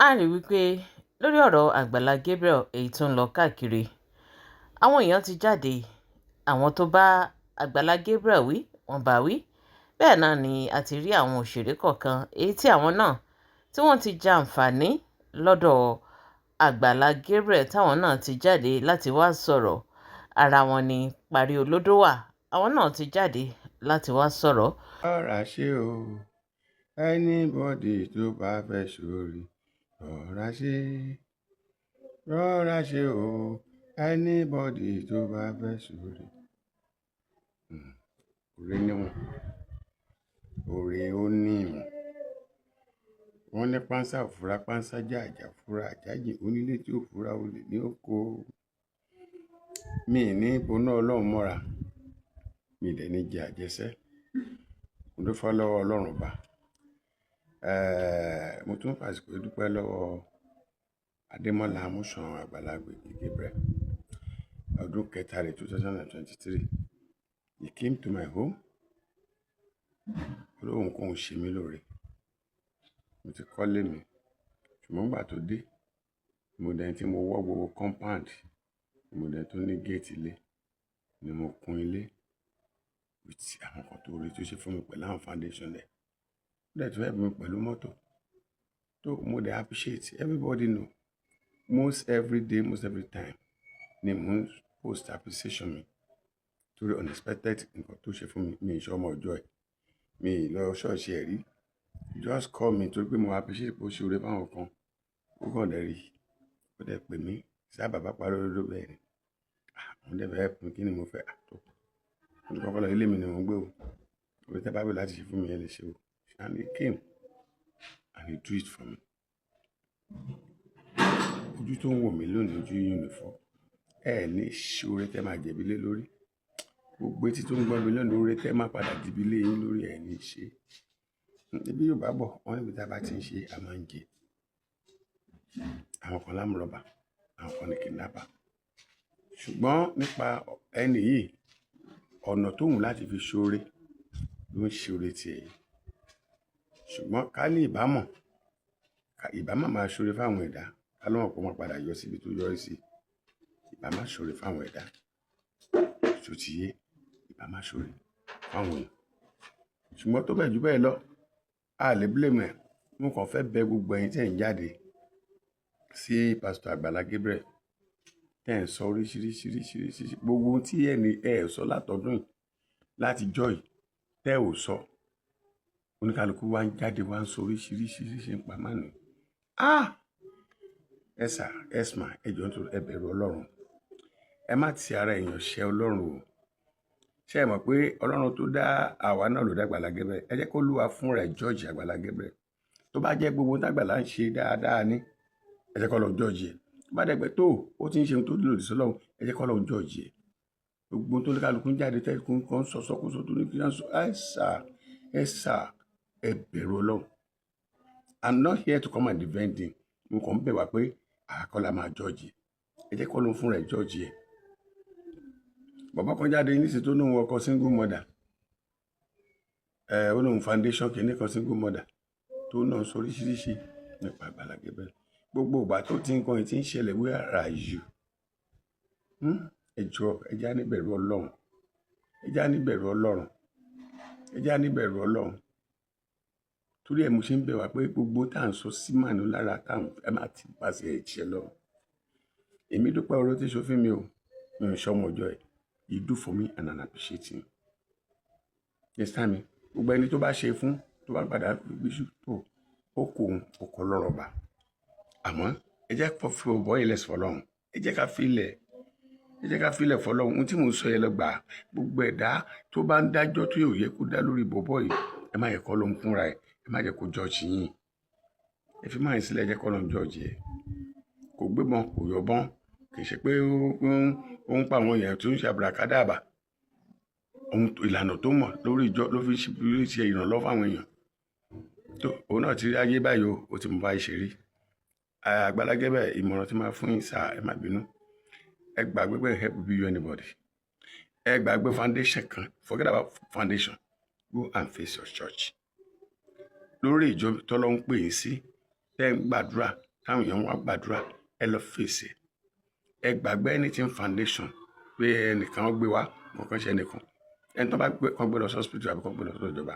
A rí wípé lórí ọ̀rọ̀ Àgbàlá Gabriel èyí tó ń lọ káàkiri, àwọn èèyàn ti jáde. Àwọn tó bá Àgbàlá Gabriel wí, wọ́n bá wí. Bẹ́ẹ̀ náà ni a ti rí àwọn òṣèré kọ̀ọ̀kan èyí tí àwọn náà tí wọ́n ti jàǹfààní lọ́dọ̀ Àgbàlá Gabriel, táwọn náà ti jáde láti wá sọ̀rọ̀. Ara wọn ni Parí Olódó wà, àwọn náà ti jáde láti wá sọ̀rọ̀. Rọra ṣe o, anybody tó bá fẹ́ ṣoore, rọra ṣe. Rọra ṣe o, anybody tó bá fẹ́ ṣoore. Oore níwọ̀n, oore ó ní ìwọ̀n. Wọ́n ní pánsá ò fura, pánsá já, àjà fura, àjájìn onílé tí ó fura, olè ní oko. Mi ní boná Ọlọ́run mọ́ra, mi dẹ̀ ní jẹ àjẹsẹ́. Mo dúpẹ́ lọ́wọ́ Ọlọ́run ọba. Mo tún fàsìkò yìí dúpẹ́ lọ́wọ́ Adémọ́lá Amúsàn Àgbàlá Gabriel. Ọdún kẹta rẹ̀, 2023, he came to my home. Ó lóun kóun ṣe mí lóore. Mo ti kọ́lé mi, ṣùgbọ́n ìgbà tó dé, mo dẹ̀ tí mo wọ́ gbogbo compound, mo dẹ̀ tó ní gate ilé, ni mo kun ilé with àwọn nǹkan tó rí tó ṣe fún mi pẹ̀lú àwọn foundation rẹ̀. Ó dẹ̀ tún help mi pẹ̀lú mọ́tò. Tó mo dẹ̀ appreciate. Everybody know, most every day, most every time ni mò ń post appreciation mi torí unexpected nǹkan tó ṣe fún mi. Mi ì ṣe ọmọ ọjọ́ ẹ̀, mi ì lọ ṣọ́ọ̀ṣì ẹ̀ rí. Just call me torí pé mo appreciate pé ó ṣe oore fáwọn kan. Ó kàn dẹ̀ rí, ó dẹ̀ pè mí sí bàbá Parí Olódó. Bẹ́ẹ̀ ni mo dẹ̀ fẹ́ help mi, kí ni mo fẹ́ tó? Mo ti kọ́kọ́ lọ ilé mi ni mò ń gbé o. Oore tẹ́ bá wù láti ṣe fún mi, ẹ lè ṣe o. And he came and he do it for me. Ojú tó ń wò mí lónìí, ojú yín ò ní fọ́. Ẹ ní ṣoore tẹ́ máa jẹ̀bi lé lórí. Gbogbo etí tó ń gbọ́ mi lónìí, oore tẹ́ máa padà dìbí lé yín lórí, ẹ ní ṣe. Ibi Yorùbá bọ̀, wọ́n níbi tí a bá ti ń ṣe, a máa ń jẹ. Àwọn kan l'armed robber, àwọn kan ní kidnapper. Ṣùgbọ́n nípa ẹni yìí, ọ̀nà tó wù láti fi ṣoore ló ń ṣe oore tiẹ̀ yìí. Ṣùgbọ́n ká ní ìbámọ̀, ìbá má máa ṣoore fáwọn ẹ̀dá, ká ló mọ̀ pé wọ́n padà yọ síbi tó yọrí sí. Ìbá má ṣoore fáwọn ẹ̀dá. Ṣó ti yé? Ìbá má ṣoore fáwọn èèyàn. Ṣùgbọ́n tó bẹ́ẹ̀ jù bẹ́ẹ̀ lọ, a lè blame ẹ̀. Mo kàn fẹ́ bẹ gbogbo ẹ̀yin tí ẹ̀ ń jáde sí Pastor Àgbàlá Gabriel, tẹ́ ẹ̀ ń sọ oríṣiríṣiríṣiríṣi, gbogbo ohun tí ẹni ẹ sọ látọdún yìí, láti jọ́ yìí, tẹ́ ò sọ. Oníkálukú wá ń jáde, wá ń sọ oríṣiríṣiríṣi ń pa mánu. Ah! Ẹ sà, ẹ mà, ẹ jọ̀ọ́, nítorí ẹ bẹ̀rù Ọlọ́run. Ẹ má ti ara èèyàn ṣẹ Ọlọ́run o. Ṣé ẹ mọ̀ pé Ọlọ́run tó dá àwa náà ló dá Àgbàlá Gabriel? Ẹ jẹ́ kó Olúwa fún rẹ̀ judge Àgbàlá Gabriel. Tó bá jẹ́ gbogbo ohun tágbàlá ń ṣe dáadáa ní, ẹ jẹ́ kó lọ judge ẹ̀. Tó bá dẹ̀ pé tó ó ti ń ṣe ohun tó lòdì sọ́lọ́run, ẹ jẹ́ kó lọ judge ẹ̀. Gbogbo ohun tó ní kálukú ń jáde tẹ́kùn kan sọ sọkúsọ tó ní kí wọ́n sọ, ẹ sà, ẹ sà, ẹ bẹ̀rù Ọlọ́run. I'm not here to come and defend him. Mo kàn ń bẹ̀ wá pé àkọlà máa judge ẹ̀. Ẹ jẹ́ kó ló ń fún rẹ̀ judge ẹ̀. Bàbá kan jáde níṣẹ́ tó lóun ọkọ single mother. Ẹ ó lóun foundation kìíní kan single mother tó náà sọ oríṣiríṣi nípa Àgbàlá Gabriel. Gbogbo ìgbà tó ti ń kan yìí tí ń ṣẹlẹ̀, where are you? Hmm? Ẹ jọ̀ọ́, ẹ jẹ́ á níbẹ̀rù Ọlọ́run. Ẹ jẹ́ á níbẹ̀rù Ọlọ́run. Ẹ jẹ́ á níbẹ̀rù Ọlọ́run. Torí ẹ mo ṣe ń bẹ̀ wá pé gbogbo tá à ń sọ sí màánú lára tá à ń ẹ má ti pàṣẹ ẹ̀ṣẹ̀ lọ. Èmi dúpẹ́ oore tí ṣe fún mi o. Mi ò ṣọmọ ọjọ́ ẹ̀. He do for me and I appreciate him. Next time, gbogbo ẹni tó bá ṣe fún, tó bá padà gbéṣù tó, ó kó òun, ó kọ lọ́rọ̀ bá. Àmọ́ ẹ jẹ́ kó fi ọ̀bọ ilẹ̀ fọlọ́run. Ẹ jẹ́ ká fi ilẹ̀, ẹ jẹ́ ká fi ilẹ̀ fọlọ́run. Ohun tí mò ń sọ yẹn lọ gbà. Gbogbo ẹ̀dá tó bá ń dájọ́ tó yẹ kó dá lórí bọ̀bọ̀ yìí, ẹ má yẹ kó ló ń fúnra ẹ̀, ẹ má jẹ́ kó judge yín. Ẹ fi máa ń sílẹ̀, ẹ jẹ́ kó ló ń judge ẹ̀. Kò gbébọn, kò yọ̀bọ̀n, kì í ṣe pé ó ń pa àwọn èèyàn tó ń ṣe àbùràkádàbà. Ohun ìlànà tó mọ̀ lórí ìjọ ló fi ṣe ìrànlọ́wọ́ fáwọn èèyàn. Tó òun náà ti rí ayé báyìí o, ó ti mọ báyìí ṣe rí. Àgbàlá Gabriel, ìmọ̀ràn tí máa fún yín sà, ẹ má bínú. Ẹ gbàgbé pé help be you anybody. Ẹ gbàgbé foundation kan, forget about foundation. Go and face your church. Lórí ìjọ tọ́lọ́ ń pè yín sí, tẹ́ ń gbàdúrà. Táwọn èèyàn wá gbàdúrà, ẹ lọ fèsì. Ẹ gbàgbé anything foundation pé ẹnìkan gbé wá, wọn kàn ṣe ẹnìkan. Ẹni tó bá gbé kọ́ gbé lọ sí hospital àbí kọ́ gbé lọ sọ́dọ̀ ìjọba,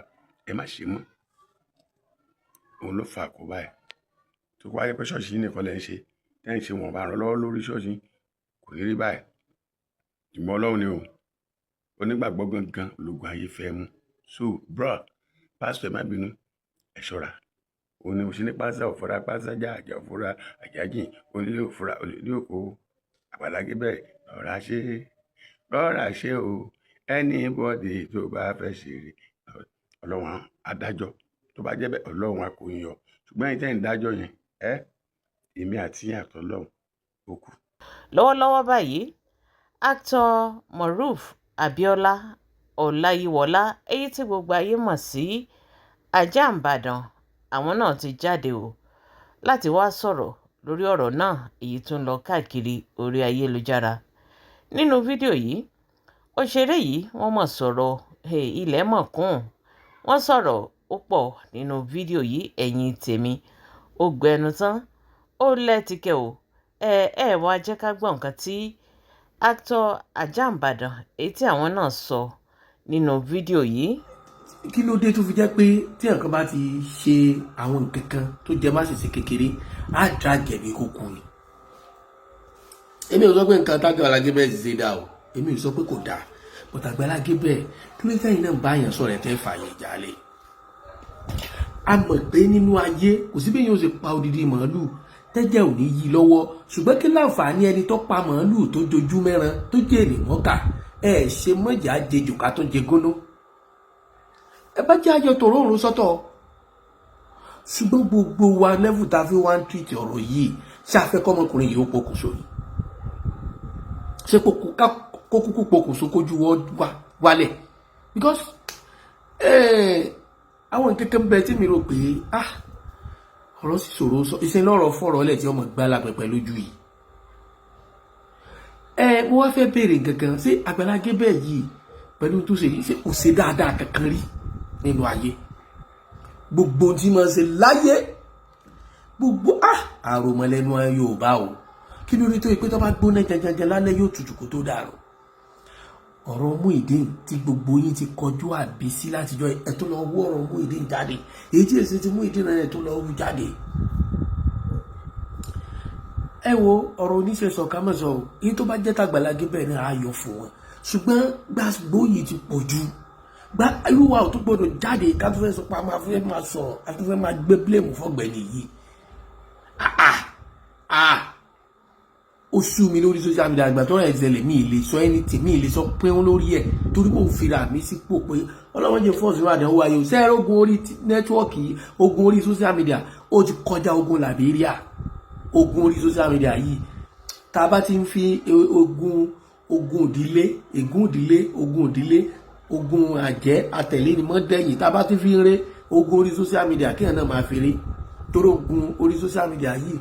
ẹ má ṣe mọ́. Òun ló fa àkóbá ẹ̀. Tó wáyé pé ṣọ́ọ̀ṣì yìí nìkan lẹ́ ń ṣe, tẹ́ ń ṣe wọn bá ràn lọ́wọ́ lórí ṣọ́ọ̀ṣì, kò ní rí báyìí. Ṣùgbọ́n Ọlọ́run ni o, onígbàgbọ́ gangan lógun ayé fẹ́ mú. So bro, pásítọ̀, ẹ má bínú, ẹ ṣọ́ra. Òun ni mo ṣe ní pásítọ̀ òfúra, pásítọ̀ já àjà òfúra, àjájìn onílé òfúra, olè òkò. Àgbàlá Gabriel, rọra ṣe, rọra ṣe o. Anybody tó bá fẹ́ ṣeré, Ọlọ́run adájọ́ tó bá jẹ́ bẹ́ẹ̀, Ọlọ́run á kó yín yọ. Ṣùgbọ́n ẹ̀yin tẹ́ ń dájọ́ yẹn, ẹ èmi àti yín àtọlọ́run ó kù. Lọ́wọ́lọ́wọ́ báyìí, actor Moruf Abiola Ọláyíwọlá, èyí tí gbogbo ayé mọ̀ sí Ajá Ìbàdàn, àwọn náà ti jáde o láti wá sọ̀rọ̀ lórí ọ̀rọ̀ náà èyí tó ń lọ káàkiri orí ayélujára. Nínú fídíò yìí, òṣèré yìí, wọ́n mọ̀ sọ̀rọ̀, ilẹ̀ mọ̀ kún. Wọ́n sọ̀rọ̀ ó pọ̀ nínú fídíò yìí. Ẹ̀yin tèmi, ó gbẹnu tán, ó lẹ́tìkẹ́ o. Ẹ wá jẹ́ ká gbọ́ nǹkan tí actor Ajá Ìbàdàn, èyí tí àwọn náà sọ nínú fídíò yìí. Kí ló dé tó fi jẹ́ pé tí nǹkan bá ti ṣe àwọn nǹkan kan tó jẹ má ṣèṣe kékeré, á drag ẹ̀mí kó kú ni? Èmi ò sọ pé nǹkan tágbàlá Gabriel ṣe dáa o, èmi ò sọ pé kò dáa, but Àgbàlá Gabriel, kí ló tẹ́yìn náà bá yàn sọ̀rọ̀ ẹ̀ tẹ́ fààyè ìjálẹ̀? A mọ̀ pé nínú ayé, kò sí bí yóò ṣe pa odidi màálù tẹ́jẹ̀ ò ní yí lọ́wọ́. Ṣùgbọ́n kí láǹfààní ẹni tó pa màálù tó jojú mẹ́ran tó jèrè mọ́kà? Ẹ ṣe mọ́jà jejò ká tó jẹ gónó. Ẹ bá jẹ́ àjọ tòró òrùn sọ́tọ̀. Ṣùgbọ́n gbogbo wa, level tá a fi wá ń treat ọ̀rọ̀ yìí, ṣé a fẹ́ kọ́mọkùnrin yìí ó pokùnso ni? Ṣé kó kúkú pokùnso kójú wọ́ wálẹ̀? Because àwọn nǹkan kan bẹ tí mi rò pé, ah, ọ̀rọ̀ sì ṣòro sọ. Ìṣe lọ́rọ̀ fọ̀rọ̀ lẹ̀ tí ọmọ gbá lápẹ̀pẹ̀ lójú yìí. Ẹ mo wá fẹ́ béèrè gangan, ṣé Àgbàlá Gabriel yìí, pẹ̀lú tó ṣe yìí, ṣé kò ṣe dáadáa kankan rí nínú ayé? Gbogbo ohun tí mo ṣe láyé gbogbo, ah, àròmọlẹ́nu Yorùbá o. Kí ló dé tó yẹ pé tó bá gbóná janjanjan lálẹ́, yóò tutù kó tó dàrú? Ọ̀rọ̀ Muyideen tí gbogbo yín ti kọjú àbí sí látijọ́, ẹ tó lọ wú ọ̀rọ̀ Muyideen jáde, èyí tí èsì ti Muyideen náà, ẹ tó lọ wú jáde. Ẹ wo ọ̀rọ̀ oníṣẹ́ sọ ká mọ̀ sọ o. Èyí tó bá jẹ́ tàgbàlá Gabriel náà, á yọ fún wọn. Ṣùgbọ́n gbàgbó yìí ti pọ̀ jù gba irú wa ò tó gbọdọ̀ jáde ká tó fẹ́ sọ pé a máa fẹ́ máa sọ̀rọ̀, a tó fẹ́ máa gbé blame fọ́gbẹ́ni yìí. Ah ah, ó sú mi lórí social media. Àgbà tó rẹ̀ ṣẹlẹ̀, mi ì lè sọ anything, mi ì lè sọ pé ó lórí ẹ̀, torí mò ń fira mi sípò pé ọlọ́wọ́n jẹ́ fọ́ọ̀sì àdánwò ayé o. Sẹ́ẹ̀rọ̀ ogun orí network, ogun orí social media, ó ti kọjá ogun Liberia. Ogun orí social media yìí, tá a bá ti ń fi ogun ìdílé, ègún ìdílé, ogun ìdílé, ogun àjẹ́ àtẹ̀lé ni mọ́ dẹ́yìn, tá a bá ti fi ń ré ogun orí social media, kéèyàn náà máa fi rí, torí ogun orí social media yìí,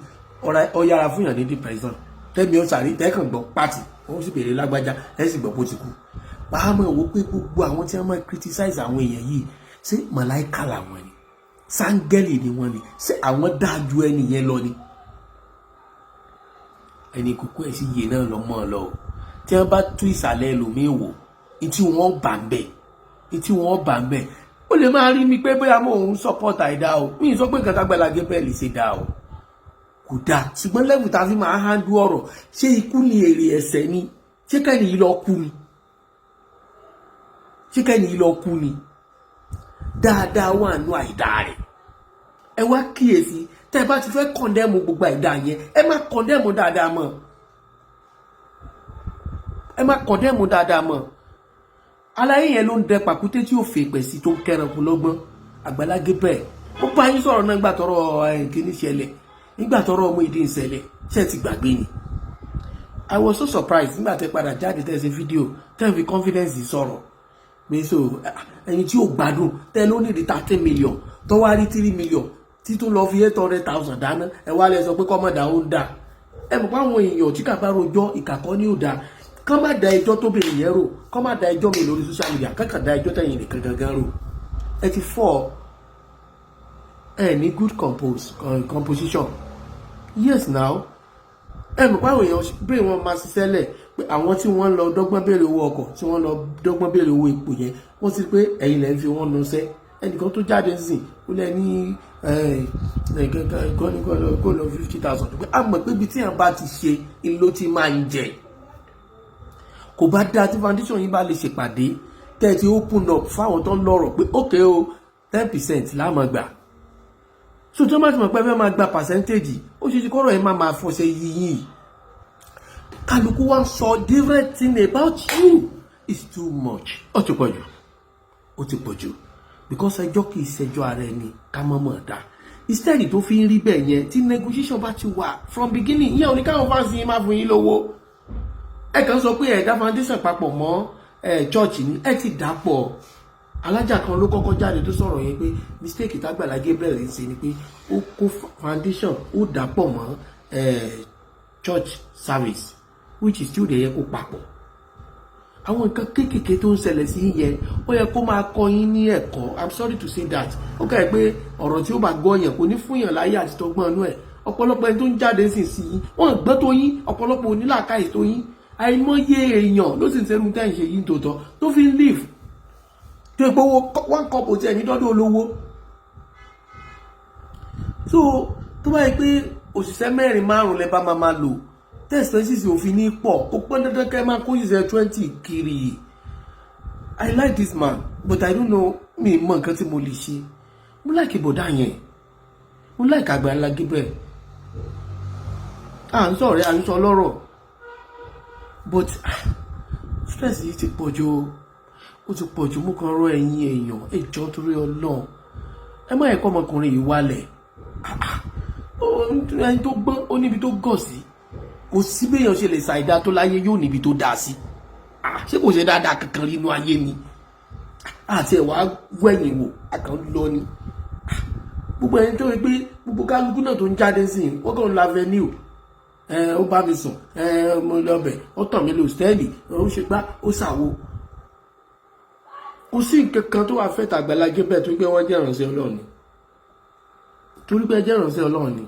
ó yára fún yàn ní depression. Tẹ́mi ó sàrí tẹ́kàn gbọ́ pàtì, wọ́n sì bèrè lágbájá, ẹ̀ sì gbọ́ bó ti kú. Wàá mọ̀ wò pé gbogbo àwọn tí wọ́n máa criticize àwọn èèyàn yìí, ṣé màláìka làwọn ni? Sáńgẹ́lì ni wọ́n ni? Ṣé àwọn dáa ju ẹni yẹn lọ ni? Ẹni kúkú ẹ̀ sì yé náà lọ mọ́ ọ lọ o. Tí wọ́n bá tú ìsàlẹ̀ ẹlòmíì wò, ìtí wọ́n bà ń bẹ̀, ìtí wọ́n bà ń bẹ̀, ó lè máa rí mi pé bóyá mò ń support àìdá o. Mi ì sọ pé nǹkan tágbàlá Gabriel ṣe dáa o, kò dáa. Ṣùgbọ́n level tá a fi máa handle ọ̀rọ̀, ṣé ikú ni èrè ẹ̀ṣẹ̀ ni? Ṣé kẹ́ni yìí lọ kú ni? Ṣé kẹ́ni yìí lọ kú ni? Dáadáa wà nù àìdá rẹ̀. Ẹ wá kíyèsí, tẹ́ ẹ bá ti fẹ́ condemn gbogbo àìdá yẹn, ẹ má condemn dáadáa mọ́, ẹ má condemn dáadáa mọ́. Aláyé yẹn ló ń dẹ pàkúté tí ó fèpè sí tó ń kẹranko lọ́gbọ́n. Àgbàlá Gabriel, ó bá yín sọ̀rọ̀ náà nígbà tọ́rọ̀ kíní ṣẹlẹ̀, nígbà tọ́rọ̀ Muyideen ṣẹlẹ̀. Ṣe ti gbàgbé ni? I was so surprised nígbà tẹ́ padà jáde, tẹ́ ṣe fídíò, tẹ́ fi confidence sọ̀rọ̀ pé so ẹni tí ò gbádùn, tẹ́ ló ní di 13 million, tó wá rí 3 million, tí tó lọ fi 800,000 dáná, ẹ wá lẹ sọ pé kọ́mọ̀dà ó ń dà. Ẹ mọ̀ pé àwọn èèyàn tí kàbá rojọ́ ìkàkọ́ ní ò dáa, kán má da ẹjọ́ tó bèrè yẹn rò, kán má da ẹjọ́ mi lórí social media, kán kàn da ẹjọ́ tẹ̀yìn nìkan gangan rò. Ẹ ti fọ́ ẹ ní good composition. Yes now, ẹ mọ̀ pé àwọn èèyàn bẹ́ẹ̀, wọ́n máa ṣiṣẹ́ lẹ̀ pé àwọn tí wọ́n lọ dọ́gbọ́n béèrè owó ọkọ̀, tí wọ́n lọ dọ́gbọ́n béèrè owó epo yẹn, wọ́n ti pé ẹ̀yin lẹ́ ń fi wọ́n nọṣẹ́. Ẹnìkan tó jáde sìn, ó lẹ́ ní kó lọ 50,000, pé a mọ̀ pé ibi tí àwọn bá ti ṣe ló ti máa ń jẹ. Kò bá dáa tí foundation yín bá lè ṣèpàdé, tẹ́ ẹ ti open up fáwọn tó ń lọ́rọ̀ pé ok o, 10% láàmú gbà. So tó má ti mọ̀ pé fẹ́ máa gba percentage, ó ṣe ṣe kọ́rọ̀ yẹn máa máa fọṣẹ yìnyín. Kálukú wá ń sọ different thing about you is too much. Ó ti pọ̀ jù, ó ti pọ̀ jù, because ẹjọ́ kì í ṣẹjọ́ ara ẹni ká mọ̀ mọ̀ dá. Instead tó fi ń rí bẹ́ẹ̀ yẹn, tí negotiation bá ti wà from beginning, ìyẹn ò ní káwọn fans yín máa fún yín lówó. Ẹ kàn sọ pé ẹ dá foundation papọ̀ mọ́ ẹ church ni, ẹ ti dà pọ̀. Alájà kan ló kọ́kọ́ jáde tó sọ̀rọ̀ yẹn pé mistake tágbàlá Gabriel ń ṣe ni pé ó kó foundation, ó dà pọ̀ mọ́ church service, which is tí ó dẹ̀ yẹ kó papọ̀. Àwọn nǹkan kéékèèké tó ń ṣẹlẹ̀ sí yẹn, ó yẹ kó máa kọ́ yín ní ẹ̀kọ́. I'm sorry to say that. Ó kẹ́ ẹ̀ pé ọ̀rọ̀ tí ó bá gbọ́ yẹn kò ní fún yàn láyé àti tọgbọ́n inú ẹ̀. Ọ̀pọ̀lọpọ̀ ẹni tó ń jáde sì yín, wọ́n gbọ́ tó yín, ọ̀pọ̀lọpọ̀ onílàákàyè tó yín. Àìmọye èèyàn ló sì ń serú tẹ́ ń ṣe yín tòótọ́ tó fi ń live, tó ìpò owó one cup ò tiẹ̀ ní dọ́dọ̀ olówó. So tó bá yẹ pé òṣìṣẹ́ mẹ́rin, márùn lẹ bá máa máa lò, tí expenses òfin ní pọ̀, kó pọ́n dandan kẹ́ máa kó òṣìṣẹ́ 20 kiri. I like this man, but I don't know, mi mọ nǹkan tí mo lè ṣe. Mo like bọ̀dá yẹn, mo like Àgbàlá Gabriel. À ń sọ̀rẹ́, à ń sọ lọ́rọ̀, but stress yìí ti pọ̀ jù, ó ti pọ̀ jù. Mú kan rọ ẹ̀yin èèyàn, ẹ jọ̀ọ́, torí Ọlọ́run, ẹ má ẹ̀kọ́ ọmọkùnrin yìí wálẹ̀. Ẹni tó gbọ́n, ó níbi tó gọ̀ sí. Kò sí béèyàn ṣe lè ṣàìdá tó láyé, yóò níbi tó dáa sí. Ṣé kò ṣe dáadáa kankan rí inú ayé ni? Àti ẹ̀wà wẹ̀yìn wò, àkàn lọ ni. Gbogbo ẹni tó rí pé gbogbo kálukú náà tó ń jáde sí, wọ́n kàn ń la avenue. Ó bá mi sùn, mo lọ bẹ̀, ó tàn mí lọ stẹ́ẹ̀lì, ó ṣe gbá, ó ṣàwo. Kò sí nǹkan kan tó wà fẹ́ tàgbàlá Gabriel tó pé wọ́n jẹ́ ìránṣẹ́ Ọlọ́run ni, torí pé jẹ́ ìránṣẹ́ Ọlọ́run ni.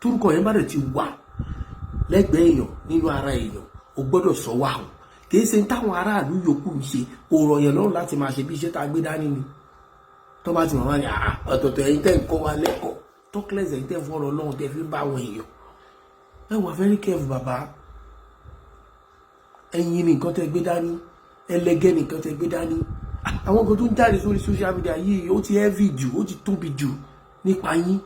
Torúkọ yẹn bá dẹ̀ ti wà lẹ́gbẹ̀ẹ́ èèyàn, nínú ara èèyàn, o gbọ́dọ̀ sọ wà o. Kì í ṣe táwọn aráàlú yòókù ń ṣe, kò rọ̀ yẹn lọ́rùn láti máa ṣe bí iṣẹ́ tá a gbé dání ni. Tó bá ti mọ̀ wá ní ọ̀tọ̀ọ̀tọ̀, ẹ̀yin tẹ́ ń kọ́ wa lẹ́kọ̀ọ́, talkless, ẹ̀yin tẹ́ ń fọ́rọ̀ Ọlọ́run, tẹ́ fi ń bá àwọn èèyàn. Ẹ wà very careful, bàbá. Ẹ̀yin ni nǹkan tẹ́ gbé dání, ẹlẹgẹ́ nìkan tẹ́ gbé dání. Àwọn nǹkan tó ń jáde sórí social media yìí, ó ti heavy jù, ó ti tóbi jù nípa yín.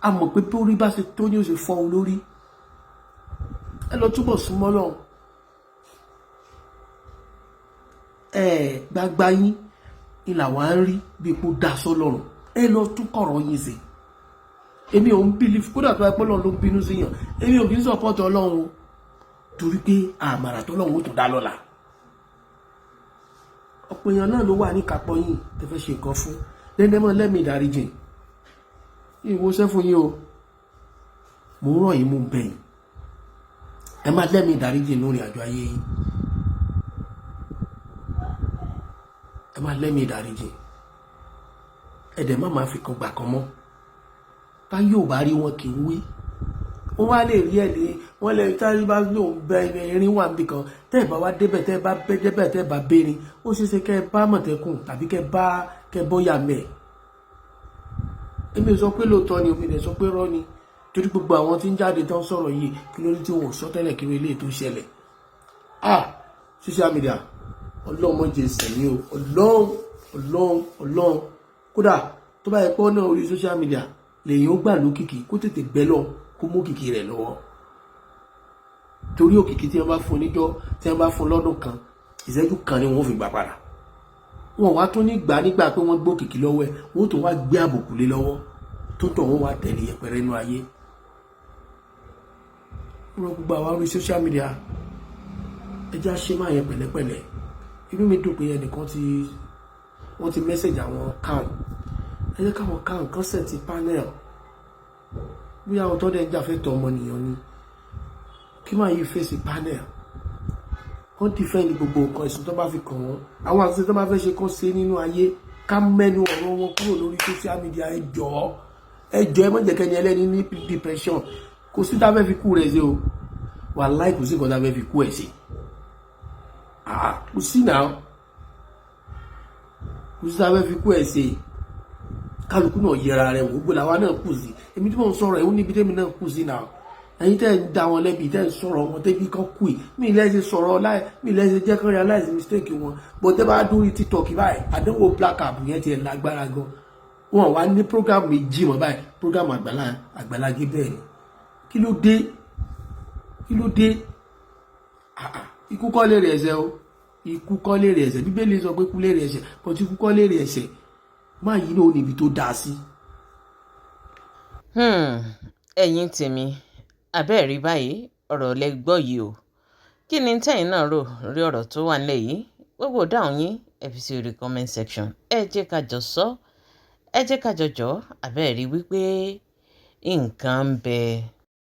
A mọ̀ pé bí orí bá ṣe tó ní ó ṣe fọ́ olórí. Ẹ lọ túbọ̀ súnmọ́ lọ́hùn. Ẹ gbagba yín ìlà wà ń rí bí ipò dá sọ́lọ́run. Ẹ lọ tún kọ̀rọ̀ yín ṣe. Èmi ò ń believe, kódà tó ẹ pé Ọlọ́run ló ń bínú sí yàn, èmi ò kì í support Ọlọ́run o, torí pé àmàrà tọ́lọ́run ó tún dá lọ́la. Ọ̀pọ̀ èèyàn náà ló wà ní kápọ̀ yín tẹ́ fẹ́ ṣe nǹkan fún lẹ́ndẹ́mọ́ lẹ́mìí ìdáríjìn. Ìwòsàn fún yín o, mo ń rọ̀ yín, mo ń bẹ̀ yín, ẹ má lẹ́mìí ìdáríjìn lórí àjọ ayé yín. Ẹ má lẹ́mìí ìdáríjìn, ẹ dẹ̀ má máa fi kan gbà kan mọ́. Tá yóò bá rí wọn kì í wí, wọ́n wá lè rí ẹ̀ lé wọ́n lè táyé bá lóun bẹ irin wà níbì kan, tẹ́ ẹ̀ bá wá débẹ̀, tẹ́ ẹ bá bẹ́ débẹ̀, tẹ́ ẹ bá bẹ́rin, ó ṣeé ṣe kẹ́ ẹ bá mọ̀tẹ́kùn tàbí kẹ́ ẹ bá kẹ́ ẹ bọ́yà mẹ́. Èmi ò sọ pé lóòótọ́ ni, omi ò sọ pé rọ́ ni, torí gbogbo àwọn tí ń jáde tán sọ̀rọ̀ yìí, kí ló ní tí wọn ò sọ tẹ́lẹ̀ kí ilé tó ṣẹlẹ̀? Ah, social media, ọlọ́mọdé sẹ̀yìn o. Ọlọ́run, Ọlọ́run, Ọlọ́run. Kódà tó bá yẹ pé ọ̀nà orí social media lèyìn ó gbà lókìkí, kó tètè bẹ́ lọ, kó mú òkìkí rẹ̀ lọ́wọ́, torí òkìkí tí wọ́n bá fún níjọ́, tí wọ́n bá fún lọ́dún kan, ìṣẹ́jú kan ni wọ́n fi gbà padà. Wọn wá tún ní gbà nígbà pé wọ́n gbókìkí lọ́wọ́ ẹ̀, wọ́n tún wá gbé àbùkù lé lọ́wọ́ tó tọ̀, wọ́n wá tẹ̀lé yẹpẹrẹ inú ayé rọ. Gbogbo àwa orí social media, ẹ jẹ́ àṣẹ máa yẹn pẹ̀lẹ́pẹ̀lẹ́. Inú mi dùn pé ẹnìkan ti wọ́n ti message àwọn CAN. Ẹ jẹ́ káwọn CAN kan set panel, bí àwọn tó dẹ̀ ń jàfẹ́tọ̀ ọmọnìyàn ni, kí máa yí fèsì panel, wọ́n defend gbogbo nǹkan ẹ̀sùn tó bá fi kàn wọ́n, àwọn àṣìṣe tó bá fẹ́ ṣe kán ṣe nínú ayé, ká mẹ́nu ọ̀rọ̀ wọn kúrò lórí social media. Ẹ jọ̀ọ́, ẹ jọ̀ọ́, ẹ má jẹ́ kẹ́ni ẹlẹ́ni ní depression. Kò sí tá a fẹ́ fi kú rẹ̀ ṣe o. Wàláì, kò sí nǹkan tá a fẹ́ fi kú ẹ̀ ṣe. Kò sí náà, kò sí tá a fẹ́ fi kú ẹ̀ ṣe. Kálukú náà yẹra rẹ̀ wò, gbọ́dọ̀ àwa náà kù sí. Èmi tí mò ń sọ̀rọ̀ ẹ̀, ó níbi tẹ́mi náà kù sí náà. Ẹ̀yin tẹ́ ń da wọn lẹ́bi, tẹ́ ń sọ̀rọ̀ wọn tẹ́bí kan kù yìí, mi lẹ́sẹ̀ sọ̀rọ̀ láì mi lẹ́sẹ̀ jẹ́ kán realize mistake wọn. But tẹ́ bá dórí TikTok báyìí, àdánwò black app yẹn ti ẹ̀ lágbára gan. Wọn wá ní program méjì mọ́ báyìí, program Àgbàlá Gabriel ni. Kí ló dé? Kí ló dé? Ikú kọ́ lèrè ẹ̀ṣẹ̀ o, ikú kọ́ lèrè ẹ̀ṣẹ̀. Bíbélì sọ pé kú lèrè ẹ̀ṣẹ̀, but ikú kọ́ lèrè ẹ̀ṣẹ̀. Máa yí náà níbi tó dáa sí. Ẹ̀yin tèmi, abẹ́ẹ̀rí báyìí, ọ̀rọ̀ lẹ gbọ́ yìí o. Kí ni tẹ́yin náà rò lórí ọ̀rọ̀ tó wà nílẹ̀ yìí? Gbogbo dáhùn yín, ẹ fi sí orí comment section. Ẹ jẹ́ ká jọ sọ, ẹ jẹ́ ká jọ jọ. Abẹ́ẹ̀rí wípé nǹkan ń bẹ.